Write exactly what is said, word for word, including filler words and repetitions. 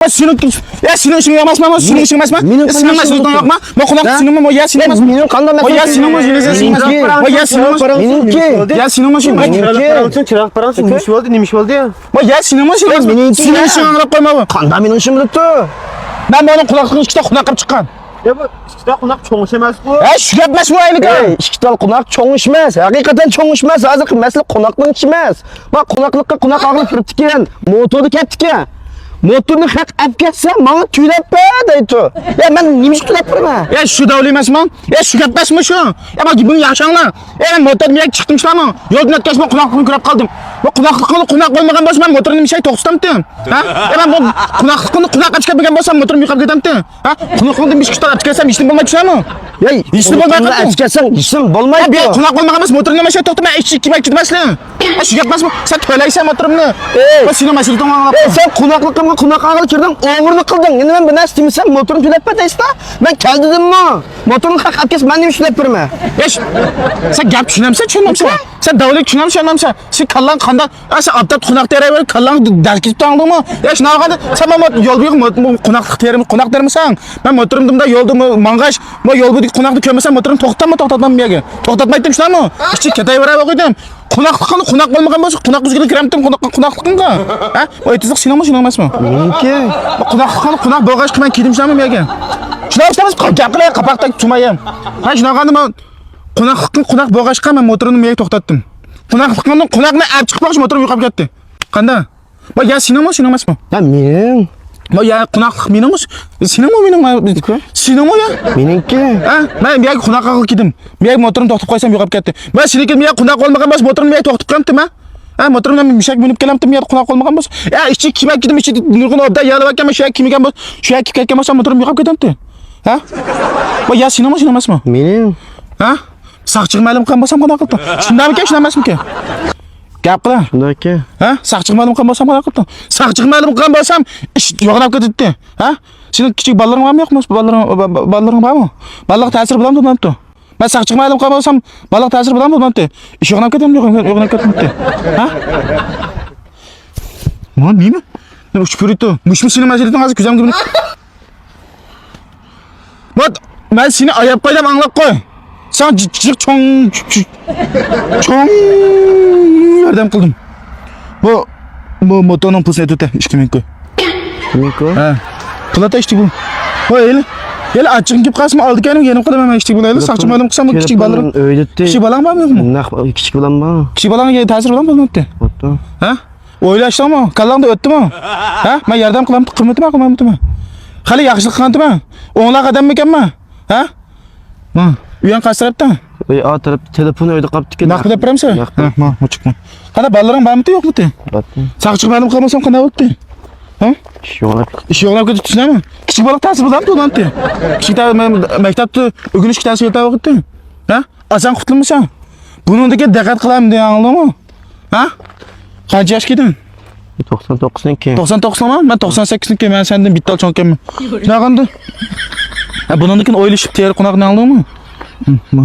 سېنىڭ، يا سېنىڭ ئىشىڭ ئەمەسمۇ، سېنىڭ ئىشىڭ ئەمەسمۇ؟ مېنىڭ يا سېنىڭ قانداق مەسئۇلىيىتىڭ يوقمۇ؟ ما قۇلاق سېنىڭمۇ، يا سېنىڭ ئەمەسمۇ؟ مېنىڭ قانداق يا سېنىڭمۇ، يا سېنىڭ ئەمەسمۇ؟ مېنىڭكى. يا سېنىڭمۇ، مېنىڭكى. چىراغ پاراڭ، نېمە ئىش بولدى، نېمە ئىش بولدى؟ ما يا سېنىڭمۇ، سېنىڭمۇ، مېنىڭكى. سېنىڭ ئىشىڭ ئاڭلاپ قويمايمەن. قانداق مېنىڭ ئىشىم بولۇپتۇ؟ مەن بۇنىڭ قۇلاقلىقىنى ئىككىتە قۇلاق قىلىپ چىققان. يا بۇ ئىككىتە قۇلاق چوڭ ئىش ئەمەسقۇ. ھە، شۇ گەپ ئەمەسمۇ ئەينىكى؟ ئەي، ئىككىتە قۇلاق چوڭ ئىش ئەمەس. ھەقىقەتەن چوڭ ئىش ئەمەس. ھازىرقى مەسىلە قۇلاقنىڭ ئىشى ئەمەس. ما قۇلاقلىققا قۇلاق ئاغرىپ كىرىپتىكەن. موتوردا كەتتىكەن. موتورنى خەق ئەپ كەتسە، ماڭا تۆلەپ بەر دەيتۇ. يا مەن نېمە ئۈچۈن تۆلەپ بېرىمەن؟ يا شۇ دەۋلى ئەمەسمۇ؟ يا شۇ گەپ ئەمەسمۇ شۇ؟ يا ما بۇنى ياخشى ئاڭلا. يا مەن موتور مېيەك چىقتىم شۇلارمۇ؟ يولدىن ئۆتكەچمۇ قۇلاقلىقىمنى كۆرۈپ قالدىم. بۇ قۇلاقلىقىڭنى قۇلاق بولمىغان بولسا، مەن موتورنى نېمىشەي توختىتامتىم؟ ھە؟ يا مەن بۇ قۇلاقلىقىمنى قۇلاق ئەپ چىقىپ بەرگەن بولسام، موتورۇم يوقاپ كېتەمتى؟ ھە؟ قۇلاقلىقىڭدىن بىر ئىككى قۇلاق ئەپ چىقىپ كەلسەم، ھېچنېمە بولمايدۇ شۇلارمۇ؟ يا ھېچنېمە بولمايدۇ. ئەپ چىقىپ كەلسەڭ، ھېچنېمە بولمايدۇ. يا قۇلاق بولمىغان بولسا، موتورنى نېمىشەي توختىتىمەن، ئىشچى كىمگە كېتىپ مەسىلە. ئە، شۇ گەپ ئەمەسمۇ؟ سەن تۆلەيسەن موتورۇمنى. ئەي. سېنىڭ مەسىلىڭ ئاڭلاپ. ئەي، سەن قۇلاقلىقىمغا قۇلاق ئاغىلى كىردىڭ، ئوغرىلىق قىلدىڭ. ئەمدى مەن بىر نەرسە دېمىسەم، موتورنى تۆلەپ بەر دەيسىلە. مەن كەل دېدىممۇ؟ موتورنى خەق ئەپ كەتسە، مەن نېمە ئۈچۈن تۆلەپ بېرىمەن؟ ئەي، سەن گەپ چۈشىنەمسەن، چۈشەنمەمسەن؟ سەن دەۋلىك چۈشىنەمسەن، چۈشەنمەمسەن؟ سېنىڭ كاللاڭ قانداق؟ ئە، سەن ئابدات قۇناق تېرەۋېرىپ، كاللاڭ دەرس كېتىپ تۇرۇڭدۇمۇ؟ يا، شۇنداق قىلغاندا، سەن مانا يول بويىغا مو-، مو-، قۇناقلىق تېرىم-، قۇناق تېرىمسەن؟ مەن موتورۇمدا مۇنداق يولدا مو-، ماڭغاچ، مو يول بويىدىكى قۇناقنى كۆرمىسەم، موتورۇمنى توختاتاممۇ، توختاتماممۇ بۇ يەرگە؟ توختاتمايتتىم، شۇنداقمۇ؟ ئىچى كېتەۋېرە بولغىيدىم. قۇناقلىقىڭنى قۇناق بولمىغان بولسا، قۇناق ئۈزگىلى كىرەمتىم قۇناق-، قۇناقلىقىڭغا؟ ھە؟ ئۇ ئېتىزلىق سېنىڭمۇ، شۇنىڭ ئەمەسمۇ؟ مېنىڭكى. قۇناقلىقىڭنى قۇناق بولغاچقا مەن كىردىم شۇنداقمۇ بۇ يەرگە؟ شۇنداق ئىشلەمەس، گەپ قىلە، قاپاقتەك تۇرمايام. ھە، شۇنداق قىلغاندا مەن قۇناقلىقىڭ قۇناق بولغاچقا مەن موتورۇمنى بۇ يەرگە توختاتتىم. قۇناقلىقىڭنى، قۇناقنى ئەپ چىقىپ باققاچ موتورۇم يوقاپ كەتتى. قانداق؟ ۋاي، يا سېنىڭمۇ، شۇنىڭ ئەمەسمۇ؟ يا مېنىڭ. ۋاي، يا قۇناقلىق مېنىڭمۇ؟ سېنىڭمۇ، مېنىڭ؟ سېنىڭمۇ يا؟ مېنىڭكى. ھە، مەن بۇ يەرگە قۇناق قىلغىلى كەلدىم. بۇ يەرگە موتورۇمنى توختىتىپ قويسام يوقاپ كەتتى. مەن سېنىڭكى بۇ يەرگە قۇناق بولمىغان بولسا موتورۇمنى بۇ يەرگە توختىتىپ قويامتىم ھە؟ ھە، موتورۇمنى مۇشەك مىنىپ كېلەمتىم بۇ يەردە قۇناق بولمىغان بولسا. يا ئىچى كىم ئەكىدىم، ئىچى نۇرغۇن ئوبدان يالىۋەتكەن، شۇ يەرگە كىم ئىكەن بولسا، شۇ يەرگە كىرىپ كەتكەن بولسا موتورۇم يوقاپ كەتەمتى. ھە؟ ۋاي، يا سېنىڭمۇ، شۇنىڭ ئەمەسمۇ؟ مېنىڭ. ھە؟ ساقچىغا مەلۇم قىلغان بولسام قانداق قىلدىڭ؟ شۇنداقمىكەن، شۇنداق ئەمەسمىكەن؟ گەپ قىل. شۇنداكەن. ھە؟ ساقچىغا مەلۇم قىلغان بولسام قانداق قىلدىڭ؟ ساقچىغا مەلۇم قىلغان بولسام ئىش يوغىناپ كېتەتتى. ھە؟ سېنىڭ كىچىك بالىلىرىڭ بارمۇ يوقمۇ؟ بالىلىرىڭ، با-، با-، بالىلىرىڭ بارمۇ؟ بالىلارغا تەسىر بولامدۇ بولمامتۇ؟ مەن ساقچىغا مەلۇم قىلغان بولسام، بالىغا تەسىر بولامدۇ بولمامتۇ؟ ئىش يوغىناپ كېتەمدۇ، يوغىناپ كېتەمتۇ؟ ھە؟ ما نېمە؟ نېمە ئۇچۇپ يۈرۈيتتى؟ مۇشۇمۇ سېنىڭ مەسىلىڭ ھازىر كۆزۈمگە مېنىڭ. مات، مەن سېنى ئاياپ قويدۇم، ئاڭلاپ قوي. ساڭا جىق، جىق چوڭ، چوڭ ياردەم قىلدىم. بۇ، بۇ موتورنىڭ پۇلىنى ئېتىۋېتە، ئىككى مىڭ كوي. ئىككى مىڭ كوي؟ ھە. پۇل ئاتا ئىشتىك بۇ. ھوي، ھېلى، ھېلى ئاچچىقىم كېلىپ قالسىمۇ ئالدى كەينىمگە يېنىپ قالىمەن مەن ئىشتىك بولايلى. ساقچى مەلۇم قىلسام كىچىك بالىلىرىم. كىچىك بالام بارمۇ يوقمۇ؟ كىچىك بالام بار. كىچىك بالام يە تەسىر بولامدۇ بولمامتى؟ ھە؟ ئويلاشتىڭمۇ؟ كاللاڭدا ئۆتتىمۇ؟ ھە؟ مەن ياردەم قىلامتى، قىلمىدىمۇ، قىلمامتىمۇ؟ خېلى ياخشىلىق قىلغانتىمۇ؟ ئوڭلار قەدەممىكەنمۇ؟ ھە؟ ما، ئۆيۈڭ قايسى تەرەپتە؟ ئۆي ئا تەرەپتە، تېلېفون ئۆيدە قاپتىكەن. نەق پۇل بېرەمسەن؟ نەق پۇل. ھە، ما، مۇچۇقما. قانداق، بالىلىرىڭ بارمىتى، يوقمىتى؟ بارتى. ساقچىغا مەلۇم قىلمىسام قانداق بولاتتى؟ ھە؟ ئىش يوغىناپ كېتىپ. ئىش يوغىناپ كېتىپ، چۈشىنەمۇ؟ كىچىك بالا تەسىر بولامتى ئۇلارنىڭكى؟ كىچىك تا-، مە-، مەكتەپتە ئۆگىنىشكە تەسىر يېتىۋاتىدۇ. ھە؟ ئاسان قۇتۇلمىسا. بۇنىڭدىكى دىققەت قىلامدۇ، ئاڭلىدىڭمۇ؟ ھە؟ قانچە ياشقا كىردىڭ؟ توقسان توققۇزنىڭكى. توقسان توققۇزنىڭما؟ مەن توقسان سەككىزنىڭكى، مەن سەندىن بىر تال چوڭكەنمەن. شۇنداققاندا. ھە، بۇنىڭدىن كېيىن ئويلىشىپ تېرە قوناقنى ئاڭلىدىڭمۇ؟ ھە، ما.